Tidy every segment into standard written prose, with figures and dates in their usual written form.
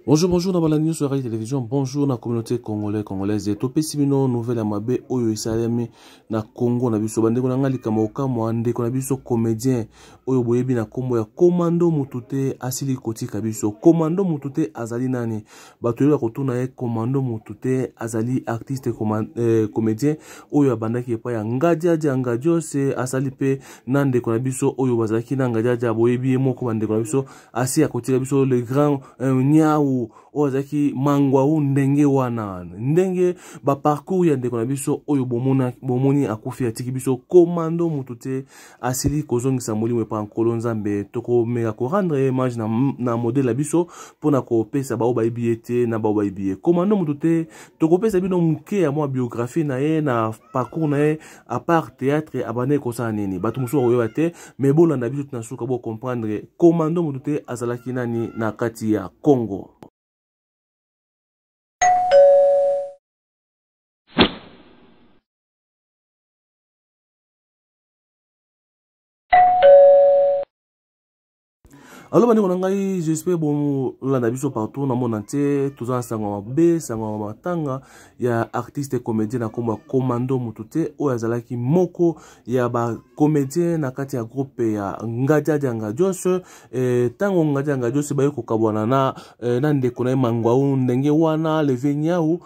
Bonjour, bonjour na balandi nyonso ya Radio Télévision, bonjour na communauté congolais congolaise. Topesi bino nouvelle ya mabe oyo esalemi na Congo na biso. Bandeko na ngai likambo okamwa, ndeko na biso comédien oyo boyebi na kombo ya Commando Mutu te asili kotika biso. Commando Mutu te azali nani? Bato oyo bakotuna ye Commando Mutu te azali artiste comédien oyo abandaki epai ya Ngadiadia Ngadiose, asali pe na ndeko na biso oyo bazalaki na Ngadiadia, boyebi ye moko bandeko na biso asi akotika biso le grand nyau oyo azalaki mangwau ndenge wana ndenge baparcours ya ndeko na biso oyo bomoni akufi atiki biso komando motu te asili kozongisa molimo epa nkolo nzambe. Tokomeka korendre ye hommage na modele na biso mpona kopesa baoyo bayebi ye te na baoyo bayebi ye. Komando motu te, tokopesa bino moke ya mwa biographie na ye na parcours na ye. À part théâtre abandaki kosala nini, bato mosusu bakoyeba te, mais bolanda biso tina suka bo comprendre komando motu te azalaki nani na kati ya Congo. Alo bandeko na ngai, j'espère bolanda biso partout na monde entier. Toza na sango ya mabe, sango ya matanga ya artiste comédien na kombo ya Commando Mutu te, oyo azalaki moko ya ba comédien na kati ya groupe ya Ngadiadia Ngadios. Tango Ngadiadia Ngadios baye kokabwana na ndeko na ye Mangwau ndenge wana Leve Nyau,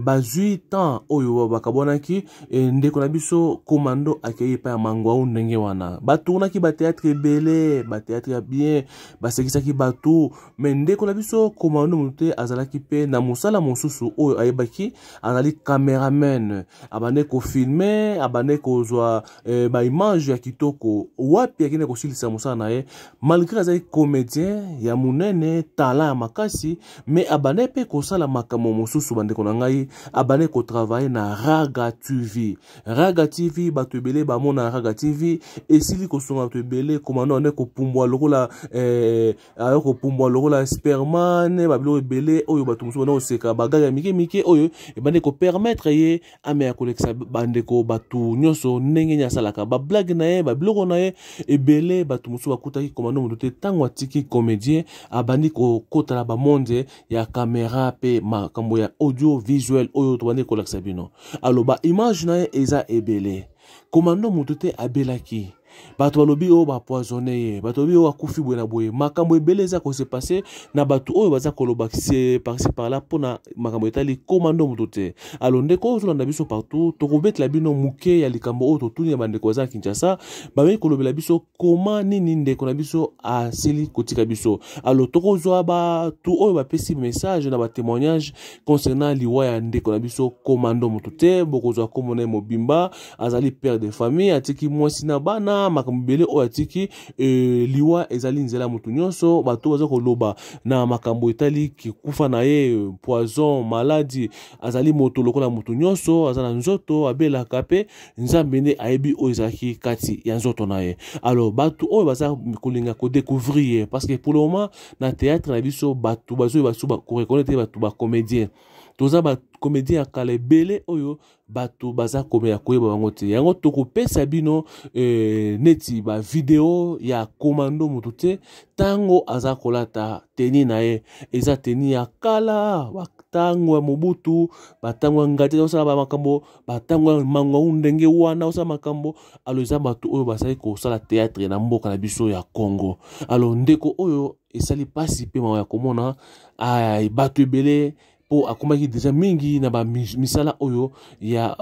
bazwi temps oyo bakabwanaki, ndeko na biso Commando akei epai ya Mangwau ndenge wana. Batournaki ba théâtre ebele, ba théâtre ya bien, basekisaki bato, mais ndeko na biso Commando Mutu te azalaki pe na mosala mosusu oyo ayebaki, azali cameraman, abandaki kofilme, abandaki kozwa ba image ya kitoko. Wapi akende kosilisa mosala na ye, malgré azali comédien ya monene, talent ya makasi, mais abandaki pe kosala makambo mosusu. Bandeko na ngai, abandaki kotravailler na Raga TV. Raga TV, bato ebele bamona Raga TV esili kosunga bato ebele. Commando abandaki kopumbwa lokola ayo kopumbwa lokola Superman, ba biloko ebele oyo bato mosusu banda koseka, ba gaga ya mike mike oyo ebandaki kopermettre ye ameya kolekisa bandeko bato nyonso ndenge nini asalaka ba blague na ye, ba biloko na ye ebele. Bato mosusu bakutaki Commando Mutu te ntango atiki comédien, abandi kokota na ba monde ya caméra pe makambo ya audio visuel oyo tobandi kolakisa bino. Alors ba image na ye eza ebele. Commando Mutu te abelaki, bato balobi oyo bapoisonne ye, bato balobi oyo akufi boye na boye. Makambo ebele eza kose passer na bato oyo baza koloba se par-ci par-là mpona makambo etali Commando Mutu te. Alors ndeko oyo ozolanda biso partout, tokobetela bino moke ya likambo oyo totuni ya bandeko baza na Kinshasa, bameki kolobela biso koma nini ndeko na biso asili kotika biso. Alors tokozwa bato oyo bapesi message na ba témoignage concernant liwa ya ndeko na biso Commando Mutu te. Bokozwa kombo na ye mobimba, azali père de famille, atiki mwasi na bana, makambo ebele oyo atiki. Liwa ezali nzela motu nyonso. Bato baza koloba na makambo etali kikufa na ye, poison, maladie, azali moto lokola motu nyonso, aza na nzoto, abelaka pe Nzambe nde ayebi oyo ezalaki kati ya nzoto na ye. Alors bato oyo baza kolinga kodécouvrir ye, parce que pour le moment na théâtre na biso bato bazoyeba so koreconnaître bato ba comédien, toza ba comédien ya kala ebele oyo bato baza komela koyeba bango te. Yango tokopesa bino neti ba video ya Commando Mutu te ntango aza kolata teni na ye, eza teni ya kala, batango ya Mobutu, batango ya Ngadi osala ba makambo, batango ya Mangwau ndenge wana osala makambo. Alors eza bato oyo bazali kosala théâtre na mboka na biso ya Congo. Alors ndeko oyo esali pasi pe mawa ya komona, ay, bato ebele po akomaki déjà mingi na ba misala oyo ya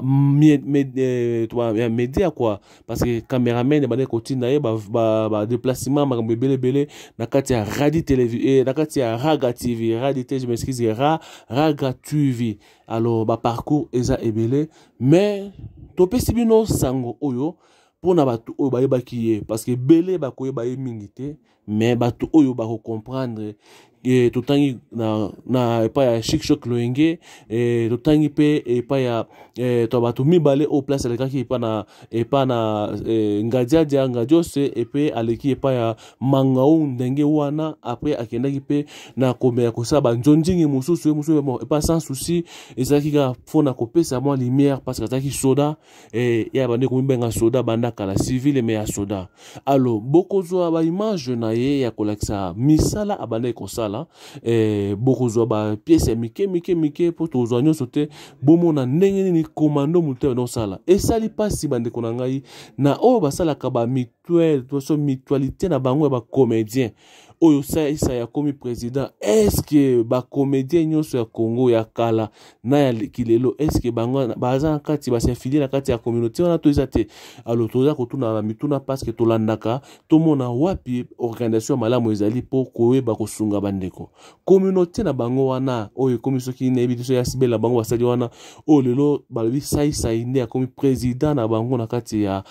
ya media quoi, parce que cameraman ebandaki kotinda ye ba déplacement, makambo ebele ebele na kati ya Radi na kati ya Raga TV, Radi T, je m'excuse, Raga TV. Alors ba parcours eza ebele, mais topesi bino sango oyo mpona bato oyo bayebaki ye, parce que ebele bakoyeba ye mingi te, mais bato oyo bakocomprendre. Totangi na epai ya Chic Choc Loenge, totangi pe epai ya to bato mibale oyo place alekaki epai na, epai na Ngadiadia Ngadiose, epe aleki epai ya Mangau ndenge wana. Après akendaki pe na komela kosala ba nzonzingi mosusu, ye mosusu, bon, epai sans souci, ezalaki kaka mpona kopesa mwa lumière, parce que azalaki soda, ya bande komibenga soda banda kala, civile mais ya soda. Alors bokozwa ba image na ye ya kolakisa misala abandaki kosala. kosala. Bokozwa bapièce ya mike mike mike mpo tozwa nyonso te. Bomona ndenge nini Commando Motu Te abanda kosala. Esali mpasi, bandeko na ngai, na oyo basalaka bamutuelle to mutualité na bango ya bacomédien. Oyo Saisai akomi président, est-ce bacomédien nyonso ya Congo ya kala na ya kilelo, est-ce bango baza na kati, bas'affilier na kati ya communauté wana to eza te? Alors toza kotuna bamituna parce que tolandaka, tomona wapi organisation ya malamu ezali mpo koyeba kosunga bandeko. Communauté na bango wana oyo ekomi, soki nayebi te, so ya sibele na bango basali wana, oyo lelo balobi Saisai nde akomi président na bango na kati ya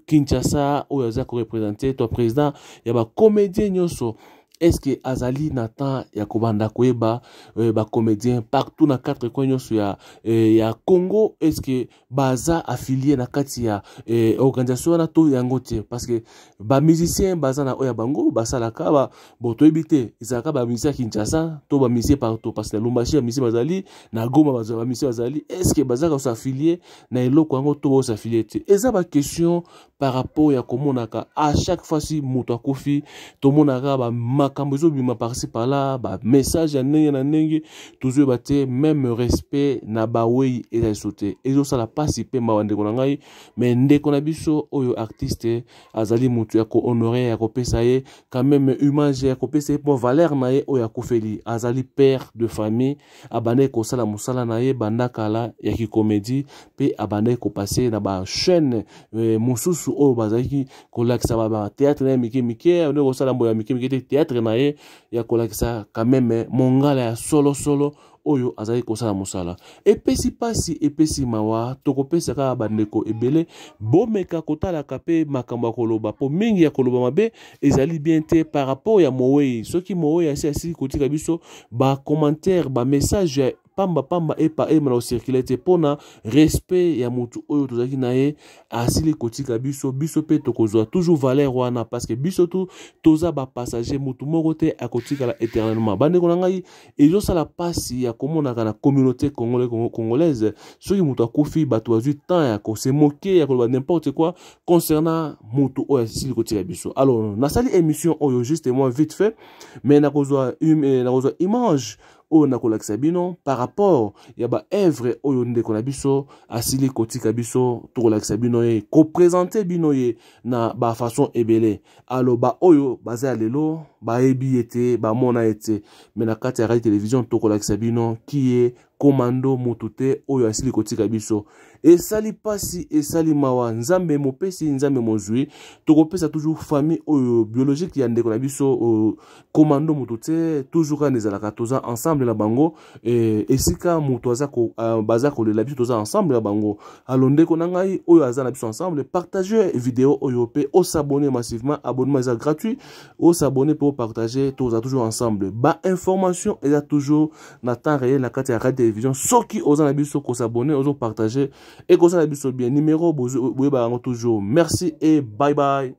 Kinshasa, oyo aza koreprésenter to président ya bacomédien nyonso, est-ce azali na temps ya kobanda koyeba bacomédien partout na quatre coin nyonso ya Congo, est-ce baza affilié na kati ya organisation wana to yango te? Parce que bamusicien baza na oyo ya bango basalaka bon, toyebi te, ezalaka bamusicien ya Kinshasa to bamusicien partout, parce que na Lubumbashi bamusicien bazali, na Goma bamusicien bazali. Est-ce bazalaka kos'affilier na eloko yango to bos'affilier te? Eza baquestion par rapport ya komonaka à chaque fois si moto akufi, tomonaka bamakambo ezobima par-ci par-là, bamessage ya ndenge na ndenge, tozoyeba te. Même respect na bawei eza liso te. Ezosala mpasi mpe mawa, ndeko na ngai. Mais ndeko na biso oyo artiste azali motu ya kohonorer, ya kopesa ye quand même image, ya kopesa ye mpo valeur na ye oyo akufeli. Azali père de famille, abandaki kosala mosala na ye banda kala ya kicomédie, mpe abandaki kopasser na bachaîne mosusu oyo bazalaki kolakisa bathéâtre na ye mike mike. Abandaki kosala mboyo ya mike mike te, théâtre na ye ya kolakisa quand même mongala ya solosolo oyo azali kosala mosala. Epesi mpasi, epesi mawa. Tokopesa kaka bandeko ebele, bomeka kotalaka mpe makambo ya koloba, mpo mingi ya koloba mabe ezali bien te par rapport ya mowei. Soki mowei asi asili kotika biso, bacommentaire, bamessage ya pamba pamba epa eyeba na kocirculer te, mpona respect ya motu oyo tozalaki na ye asili kotika biso. Biso mpe tokozwa toujours valeur wana, parce que biso tu toza bapassager, motu moko te akotikala éternellement. Bandeko na ngai, ezosala mpasi ya komonaka na communauté congolaise, soki moto akufi, bato bazwi temps ya kose moquer, ya koloba n'importe quoi concernant motu oyo asili kotika biso. Alors nasali émission oyo juste moi vite fait, mais nakozwa image oyo nakolakisa bino par rapport ya baœuvre oyo ndeko na biso asili kotika biso. Tokolakisa bino ye, koprésenter bino ye na bafaçon ebele. Alors baoyo baza ya lelo bayebi ye te, bamona ye te, mais na kati ya radio télévision tokolakisa bino ki ye Commando Motu Te oyo asili kotika biso. Esali mpasi, esali mawa. Nzambe mopesi, Nzambe mozwi. Tokopesa toujours famille oyo biologique ya ndeko na biso Commando Motu Te, toujours kaka ezalaka toza ensemble na bango. Esika moto aza baza kolela, biso toza ensemble na bango. Alors ndeko na ngai oyo aza na biso ensemble, partage vidéo oyo mpe os'abonner massivement. Abonnement eza gratuit. Os'abonner mpe opartage, toza toujours ensemble. Bainformation eza toujours na temps réel na kati ya radio télévision. Soki oza na biso kos'abonner, ozopartage, ekozala biso bien. Numéro boyebaka yango toujours. Merci et bye bye.